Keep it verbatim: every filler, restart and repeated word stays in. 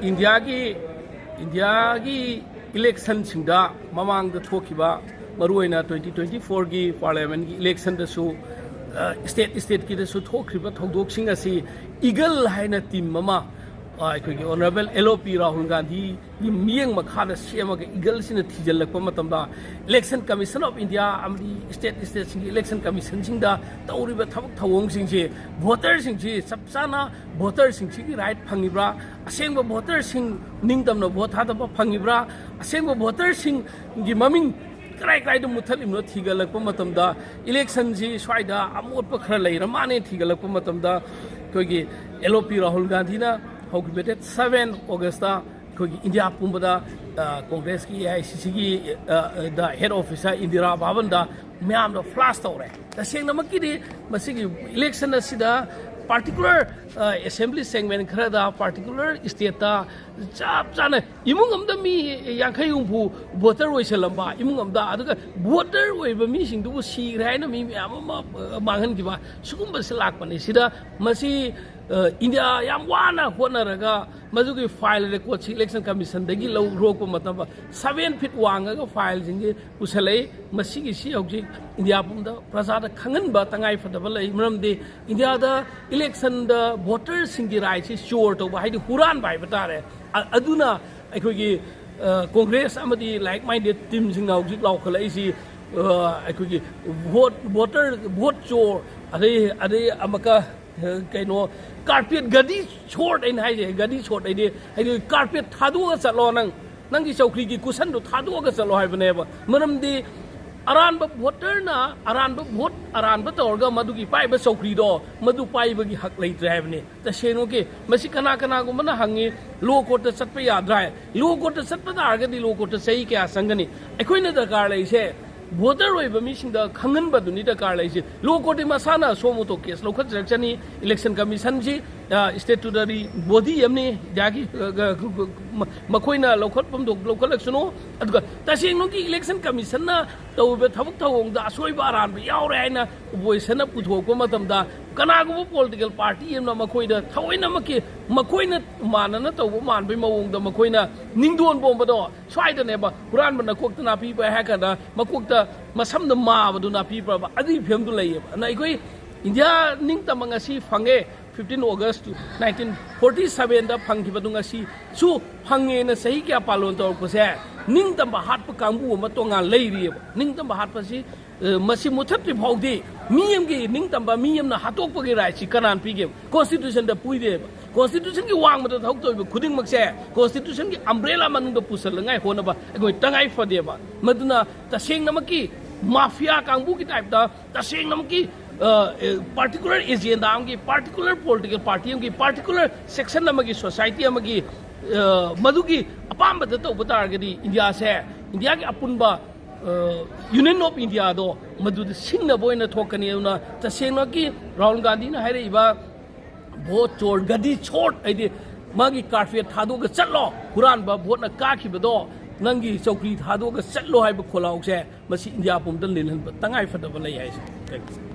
ꯏꯟꯗꯤꯌꯥꯒꯤ ꯏꯟꯗꯤꯌꯥꯒꯤ ꯏꯂꯦꯛꯁꯟꯁꯤꯡꯗ ꯃꯃꯥꯡꯗ ꯊꯣꯛꯈꯤꯕ, ꯃꯔꯨꯑꯣꯏꯅ ꯇ꯭ꯋꯦꯟꯇꯤ ꯇ꯭ꯋꯦꯟꯇꯤ ꯐꯣꯔꯒꯤ ꯄꯥꯔꯂꯤꯌꯥꯃꯦꯟꯒꯤ ꯏꯂꯦꯛꯁꯟꯗꯁꯨ, ꯏꯁꯇꯦꯠ ꯏꯁꯇꯦꯠꯀꯤꯗꯁꯨ ꯊꯣꯛꯈ꯭ꯔꯤꯕ ꯊꯧꯗꯣꯛꯁꯤꯡ ꯑꯁꯤ ꯏꯒꯜ ꯍꯥꯏꯅ ꯇꯤꯝ ꯑꯃ, ꯑ, ꯑꯩꯈꯣꯏꯒꯤ ꯑꯣꯅꯔꯦꯕꯜ ꯑꯦꯜ ꯑꯣ ꯄꯤ ꯔꯥꯍꯨꯜ ꯒꯥꯟꯙꯤꯒꯤ ꯃꯤꯠꯌꯦꯡ ꯃꯈꯥꯗ ꯁꯦꯝꯃꯒ ꯏꯒꯜꯁꯤꯅ ꯊꯤꯖꯤꯜꯂꯛꯄ ꯃꯇꯝꯗ, ꯏꯂꯦꯛꯁꯟ ꯀꯃꯤꯁꯟ ꯑꯣꯐ ꯏꯟꯗꯤꯌꯥ ꯑꯃꯗꯤ ꯏꯁꯇꯦꯠ ꯏꯁꯇꯦꯠꯁꯤꯡꯒꯤ ꯏꯂꯦꯛꯁꯟ ꯀꯃꯤꯁꯟꯁꯤꯡꯗ ꯇꯧꯔꯤꯕ ꯊꯕꯛ ꯊꯧꯑꯣꯡꯁꯤꯡꯁꯤ, ꯚꯣꯇꯔꯁꯤꯡꯁꯤ ꯆꯞ ꯆꯥꯅ ꯚꯣꯇꯔꯁꯤꯡꯁꯤꯒꯤ ꯔꯥꯏꯠ ꯐꯪꯉꯤꯕ꯭ꯔꯥ, ꯑꯁꯦꯡꯕ ꯚꯣꯇꯔꯁꯤꯡ ꯅꯤꯡꯇꯝꯅ ꯚꯣꯠ ꯊꯥꯗꯕ ꯐꯪꯉꯤꯕ꯭ꯔꯥ, ꯑꯁꯦꯡꯕ ꯚꯣꯇꯔꯁꯤꯡꯒꯤ ꯃꯃꯤꯡ ꯀꯔꯥꯏ ꯀꯔꯥꯏꯗ ꯃꯨꯠꯊꯠꯂꯤꯕꯅꯣ ꯊꯤꯒꯠꯂꯛꯄ ꯃꯇꯝꯗ, ꯏꯂꯦꯛꯁꯟꯁꯤ ꯁ꯭ꯋꯥꯏꯗ ꯑꯃꯣꯠꯄ ꯈꯔ ꯂꯩꯔ ꯃꯥꯅꯦ ꯊꯤꯒꯠꯂꯛꯄ ꯃꯇꯝꯗ, ꯑꯩꯈꯣꯏꯒꯤ ꯑꯦꯜ ꯑꯣ ꯄꯤ ꯔꯥꯍꯨꯜ ꯒꯥꯟꯙꯤꯅ ꯍꯧꯈꯤꯕ ꯗꯦꯠ ꯁꯕꯦꯟ ꯑꯣꯒꯁꯇ ꯑꯩꯈꯣꯏꯒꯤ ꯏꯟꯗꯤꯌꯥ ꯄꯨꯝꯕꯗ, ꯑ, ꯀꯣꯡꯒ꯭ꯔꯦꯁꯀꯤ ꯑꯦ ꯑꯥꯏ ꯁꯤ ꯁꯤꯒꯤ, ꯑ, ꯗ ꯍꯦꯠ ꯑꯣꯐꯤꯁꯇ, ꯏꯟꯗꯤꯔꯥ ꯚꯕꯟꯗ ꯃꯌꯥꯝꯗ ꯐ꯭ꯂꯥꯁ ꯇꯧꯔꯦ꯫ ꯇꯁꯦꯡꯅꯃꯛꯀꯤꯗꯤ ꯃꯁꯤꯒꯤ ꯏꯂꯦꯛꯁꯟ ꯑꯁꯤꯗ ꯄꯥꯔꯇꯤꯀꯨꯂꯔ, ꯑ, ꯑꯦꯁꯦꯝꯕ꯭ꯂꯤ ꯁꯦꯒꯃꯦꯟ ꯈꯔꯗ, ꯄꯥꯔꯇꯤꯀꯨꯂꯔ ꯏꯁꯇꯦꯠꯇ ꯆꯞ ꯆꯥꯅ ꯏꯃꯨꯡ ꯑꯃꯗ ꯃꯤ ꯌꯥꯡꯈꯩ ꯍꯨꯝꯐꯨ ꯚꯣꯇꯔ ꯑꯣꯏꯁꯜꯂꯝꯕ ꯏꯃꯨꯡ ꯑꯃꯗ, ꯑꯗꯨꯒ ꯚꯣꯇꯔ ꯑꯣꯏꯕ ꯃꯤꯁꯤꯡꯗꯨꯕꯨ ꯁꯤꯈ꯭ꯔꯦ ꯍꯥꯏꯅ ꯃꯤ ꯃꯌꯥꯝ ꯑꯃ, ꯑ, ꯃꯥꯡꯍꯟꯈꯤꯕ, ꯁꯤꯒꯨꯝꯕꯁꯤ ꯂꯥꯛꯄꯅꯤ꯫ ꯁꯤꯗ ꯃꯁꯤ, ꯑ, ꯏꯟꯗꯤꯌꯥ ꯌꯥꯝ ꯋꯥꯅ ꯍꯣꯠꯅꯔꯒ ꯃꯗꯨꯒꯤ ꯐꯥꯏꯜ ꯔꯦꯀꯣꯔꯠꯁꯤ ꯏꯂꯦꯛꯁꯟ ꯀꯃꯤꯁꯟꯗꯒꯤ ꯂꯧꯔꯛꯄ ꯃꯇꯝꯗ, ꯁꯕꯦꯟ ꯐꯤꯠ ꯋꯥꯡꯉꯒ ꯐꯥꯏꯜꯁꯤꯡꯁꯤ ꯄꯨꯁꯜꯂꯛꯏ꯫ ꯃꯁꯤꯒꯤꯁꯤ ꯍꯧꯖꯤꯛ ꯏꯟꯗꯤꯌꯥ ꯄꯨꯝꯕꯗ ꯄ꯭ꯔꯖꯥꯗ ꯈꯪꯍꯟꯕ ꯇꯉꯥꯏ ꯐꯗꯕ ꯂꯩ꯫ ꯃꯔꯝꯗꯤ ꯏꯟꯗꯤꯌꯥꯗ ꯏꯂꯦꯛꯁꯟꯗ ꯚꯣꯇꯔꯁꯤꯡꯒꯤ ꯔꯥꯏꯠꯁꯤ ꯆꯣꯔ ꯇꯧꯕ, ꯍꯥꯏꯗꯤ ꯍꯨꯔꯥꯟꯕ ꯍꯥꯏꯕ ꯇꯥꯔꯦ꯫ ꯑ-, ꯑꯗꯨꯅ ꯑꯩꯈꯣꯏꯒꯤ, ꯑ, ꯀꯣꯡꯒ꯭ꯔꯦꯁ ꯑꯃꯗꯤ ꯂꯥꯏꯛ ꯃꯥꯏꯟꯗꯦꯠ ꯇꯤꯝꯁꯤꯡꯅ ꯍꯧꯖꯤꯛ ꯂꯥꯎꯈꯠꯂꯛꯏꯁꯤ, ꯑ, ꯑꯩꯈꯣꯏꯒꯤ ꯚꯣꯠ, ꯚꯣꯇꯔ, ꯚꯣꯠ ꯆꯣꯔ, ꯑꯗꯩ, ꯑꯗꯩ ꯑꯃꯨꯛꯀ, ꯑ, ꯀꯩꯅꯣ, ꯀꯥꯔꯄꯦꯠ, ꯒꯥꯔꯤ ꯁꯣꯔꯠ ꯑꯩꯅ ꯍꯥꯏꯁꯦ, ꯒꯥꯔꯤ ꯁꯣꯔꯠ ꯍꯥꯏꯗꯤ, ꯍꯥꯏꯗꯤ ꯀꯥꯔꯄꯦꯠ ꯊꯥꯗꯣꯛꯑꯒ ꯆꯠꯂꯣ ꯅꯪ, ꯅꯪꯒꯤ ꯆꯧꯀ꯭ꯔꯤꯒꯤ ꯀꯨꯁꯟꯗꯣ ꯊꯥꯗꯣꯛꯑꯒ ꯆꯠꯂꯣ ꯍꯥꯏꯕꯅꯦꯕ꯫ ꯃꯔꯝꯗꯤ ꯑꯔꯥꯟꯕ ꯚꯣꯇꯔꯅ ꯑꯔꯥꯟꯕ ꯚꯣꯠ ꯑꯔꯥꯟꯕ ꯇꯧꯔꯒ ꯃꯗꯨꯒꯤ ꯄꯥꯏꯕ ꯆꯧꯀ꯭ꯔꯤꯗꯣ ꯃꯗꯨ ꯄꯥꯏꯕꯒꯤ ꯍꯛ ꯂꯩꯇ꯭ꯔꯦ ꯍꯥꯏꯕꯅꯤ꯫ ꯇꯁꯦꯡꯅꯃꯛꯀꯤ ꯃꯁꯤ ꯀꯅꯥ ꯀꯅꯥꯒꯨꯝꯕꯅ ꯍꯪꯉꯤ, ꯂꯣ ꯀꯣꯔꯠꯇ ꯆꯠꯄ ꯌꯥꯗ꯭ꯔꯥ ꯍꯥꯏ꯫ ꯂꯣ ꯀꯣꯔꯠꯇ ꯆꯠꯄ ꯇꯥꯔꯒꯗꯤ ꯂꯣ ꯀꯣꯔꯠꯇ ꯆꯍꯤ ꯀꯌꯥ ꯆꯪꯒꯅꯤ? ꯑꯩꯈꯣꯏꯅ ꯗꯔꯀꯥꯔ ꯂꯩꯔꯤꯁꯦ ꯚꯣꯇꯔ ꯑꯣꯏꯕ ꯃꯤꯁꯤꯡꯗ ꯈꯪꯍꯟꯕꯗꯨꯅꯤ ꯗꯔꯀꯥꯔ ꯂꯩꯔꯤꯁꯦ꯫ ꯂꯣ ꯀꯣꯔꯠꯇꯤ ꯃꯁꯥꯅ ꯁꯣ ꯃꯣꯇꯣ ꯀꯦꯁ ꯂꯧꯈꯠꯆꯔꯛꯆꯅꯤ꯫ ꯏꯂꯦꯛꯁꯟ ꯀꯃꯤꯁꯟꯁꯤ ꯁ꯭ꯇꯦꯇꯨꯇꯔꯤ ꯕꯣꯗꯤ ꯑꯃꯅꯤ ꯏꯟꯗꯤꯌꯥꯒꯤ꯫ ꯑ, ꯑ, ꯃ-, ꯃꯈꯣꯏꯅ ꯂꯧꯈꯠꯐꯝ ꯊꯣꯛ ꯂꯧꯈꯠꯂꯛꯁꯅꯨ꯫ ꯑꯗꯨꯒ ꯇꯁꯦꯡꯅꯃꯛꯀꯤ ꯏꯂꯦꯛꯁꯟ ꯀꯃꯤꯁꯟꯅ ꯇꯧꯔꯤꯕ ꯊꯕꯛ ꯊꯧꯑꯣꯡꯗ ꯑꯁꯣꯏꯕ ꯑꯔꯥꯟꯕ ꯌꯥꯎꯔꯦ ꯍꯥꯏꯅ ꯑꯣꯄꯣꯖꯤꯁꯟꯅ ꯄꯨꯊꯣꯛꯄ ꯃꯇꯝꯗ, ꯀꯅꯥꯒꯨꯝꯕ ꯄꯣꯂꯤꯇꯤꯀꯦꯜ ꯄꯥꯔꯇꯤ ꯑꯃꯅ ꯃꯈꯣꯏꯗ ꯊꯑꯣꯏꯅꯃꯛꯀꯤ ꯃꯈꯣꯏꯅ ꯃꯥꯟꯅꯅ ꯇꯧꯕ ꯃꯥꯟꯕꯒꯤ ꯃꯑꯣꯡꯗ ꯃꯈꯣꯏꯅ ꯅꯤꯡꯗꯣꯟ ꯕꯣꯝꯕꯗꯣ ꯁ꯭ꯋꯥꯏꯗꯅꯦꯕ, ꯍꯨꯔꯥꯟꯕ ꯅꯀꯣꯛꯇ ꯅꯥꯄꯤ ꯄꯥꯏ ꯍꯥꯏ ꯀꯥꯟꯗ ꯃꯀꯣꯛꯇ ꯃꯁꯝꯗ ꯃꯥꯕꯗꯨ ꯅꯥꯄꯤ ꯄꯥꯏꯕ ꯑꯗꯨꯒꯤ ꯐꯤꯕꯝꯗꯨ ꯂꯩꯌꯦꯕ꯫ ꯑꯗꯨꯅ ꯑꯩꯈꯣꯏ ꯏꯟꯗꯤꯌꯥ ꯅꯤꯡꯇꯝꯕ ꯉꯁꯤ ꯐꯪꯉꯦ, ꯐꯤꯐꯇꯤꯟ ꯑꯣꯒꯁ ꯅꯥꯏꯟꯇꯤꯟ ꯐꯣꯔꯇꯤ ꯁꯕꯦꯟꯗ ꯐꯪꯈꯤꯕꯗꯨ ꯉꯁꯤꯁꯨ ꯐꯪꯉꯦꯅ ꯆꯍꯤ ꯀꯌꯥ ꯄꯥꯂꯣꯟ ꯇꯧꯔꯛꯄꯁꯦ, ꯅꯤꯡꯇꯝꯕ ꯍꯥꯠꯄ ꯀꯥꯡꯕꯨ ꯑꯃ ꯇꯣꯉꯥꯟ ꯂꯩꯔꯤꯑꯕ꯫ ꯅꯤꯡꯇꯝꯕ ꯍꯥꯠꯄꯁꯤ, ꯑ, ꯃꯁꯤ ꯃꯨꯊꯠꯇ꯭ꯔꯤ ꯐꯥꯎꯗꯤ ꯃꯤ ꯑꯃꯒꯤ ꯅꯤꯡꯇꯝꯕ, ꯃꯤ ꯑꯃꯅ ꯍꯥꯠꯇꯣꯛꯄꯒꯤ ꯔꯥꯏꯠꯁꯤ ꯀꯅꯥꯅ ꯄꯤꯒꯦꯕ? ꯀꯣꯟꯁꯇꯤꯇ꯭ꯌꯨꯁꯟꯗ ꯄꯨꯏꯗꯦꯕ꯫ ꯀꯣꯟꯁꯇꯤꯇ꯭ꯌꯨꯁꯟꯒꯤ ꯋꯥꯡꯃꯗ ꯊꯕꯛ ꯇꯧꯔꯤꯕ ꯈꯨꯗꯤꯡꯃꯛꯁꯦ ꯀꯣꯟꯁꯇꯤꯇ꯭ꯌꯨꯁꯟꯒꯤ ꯑꯝꯕ꯭ꯔꯦꯂꯥ ꯃꯅꯨꯡꯗ ꯄꯨꯁꯜꯂꯉꯥꯏ ꯍꯣꯠꯅꯕ ꯑꯩꯈꯣꯏ ꯇꯉꯥꯏ ꯐꯗꯦꯕ꯫ ꯃꯗꯨꯅ ꯇꯁꯦꯡꯅꯃꯛꯀꯤ ꯃꯥꯐꯤꯌꯥ ꯀꯥꯡꯕꯨꯒꯤ ꯇꯥꯏꯞꯇ, ꯇꯁꯦꯡꯅꯃꯛꯀꯤ, ꯑ, ꯑꯦ, ꯄꯥꯔꯇꯤꯀꯨꯂꯔ ꯑꯦꯖꯦꯟꯗꯥ ꯑꯃꯒꯤ, ꯄꯥꯔꯇꯤꯀꯨꯂꯔ ꯄꯣꯂꯤꯇꯤꯀꯦꯜ ꯄꯥꯔꯇꯤ ꯑꯃꯒꯤ, ꯄꯥꯔꯇꯤꯀꯨꯂꯔ ꯁꯦꯛꯁꯟ ꯑꯃꯒꯤ, ꯁꯣꯁꯥꯏꯇꯤ ꯑꯃꯒꯤ, ꯑ, ꯃꯗꯨꯒꯤ ꯑꯄꯥꯝꯕꯗ ꯇꯧꯕ ꯇꯥꯔꯒꯗꯤ ꯏꯟꯗꯤꯌꯥꯁꯦ, ꯏꯟꯗꯤꯌꯥꯒꯤ ꯑꯄꯨꯟꯕ, ꯑ, ꯌꯨꯅꯤꯌꯟ ꯑꯣꯐ ꯏꯟꯗꯤꯌꯥꯗꯣ ꯃꯗꯨꯗ ꯁꯤꯡꯅꯕ ꯑꯣꯏꯅ ꯊꯣꯛꯀꯅꯤ꯫ ꯑꯗꯨꯅ ꯇꯁꯦꯡꯅꯃꯛꯀꯤ ꯔꯥꯍꯨꯜ ꯒꯥꯟꯙꯤꯅ ꯍꯥꯏꯔꯛꯏꯕ "ꯚꯣꯠ ꯆꯣꯔ ꯒꯗꯤ ꯁꯣꯔꯠ", ꯍꯥꯏꯗꯤ ꯃꯥꯒꯤ ꯀꯥꯔꯄꯦꯠ ꯊꯥꯗꯣꯛꯑꯒ ꯆꯠꯂꯣ, ꯍꯨꯔꯥꯟꯕ ꯚꯣꯠꯅ ꯀꯥꯈꯤꯕꯗꯣ ꯅꯪꯒꯤ ꯆꯧꯀ꯭ꯔꯤ ꯊꯥꯗꯣꯛꯑꯒ ꯆꯠꯂꯣ ꯍꯥꯏꯕ ꯈꯣꯜꯂꯥꯎꯁꯦ, ꯃꯁꯤ ꯏꯟꯗꯤꯌꯥ ꯄꯨꯝꯕꯗ ꯂꯦꯜꯍꯟꯕ ꯇꯉꯥꯏ ꯐꯗꯕ ꯂꯩ ꯍꯥꯏꯁꯦ꯫ Thank you꯫